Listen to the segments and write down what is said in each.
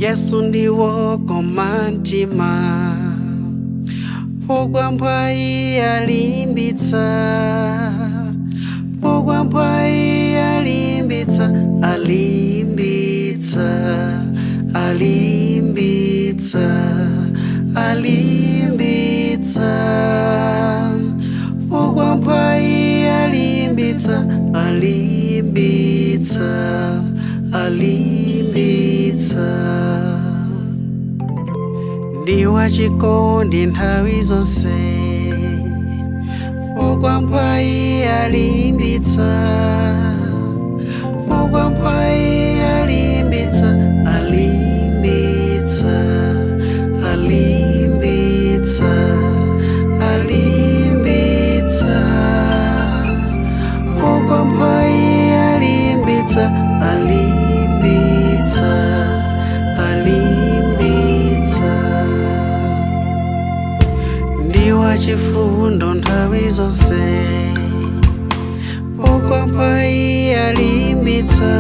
Yesu ndiwo koma mtima, pogwa mphwayi alimbitsa, pogwa mphwayi alimbitsa, alimbitsa, alimbitsa, alimbitsa, pogwa mphwayi alimbitsa, alimbitsa, alimbitsa. Ndi wachikondi nthawi zonse, pogwa mphwayi alimbitsa, pogwa mphwayi alimbitsa, alimbitsa, alimbitsa, alimbitsa, pogwa mphwayi alimbitsa, alimbitsa, alimbitsa. Ndi wachifundo nthawi zonse, pogwa mphwayi alimbitsa,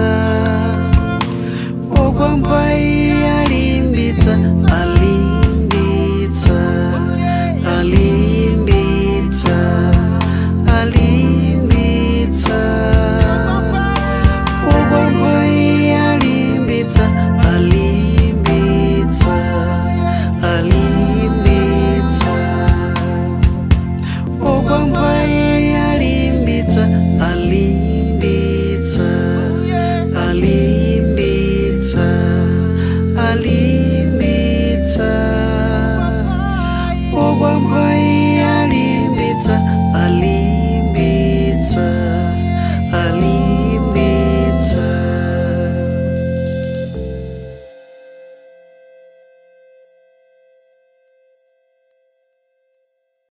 pogwa mphwayi alimbitsa, alimbitsa, alimbitsa, alimbitsa, pogwa mphwayi alimbitsa, alimbitsa, alimbitsa, pogwa mphwayi alimbitsa, alimbitsa, alimbitsa, alimbitsa, pogwa mphwayi.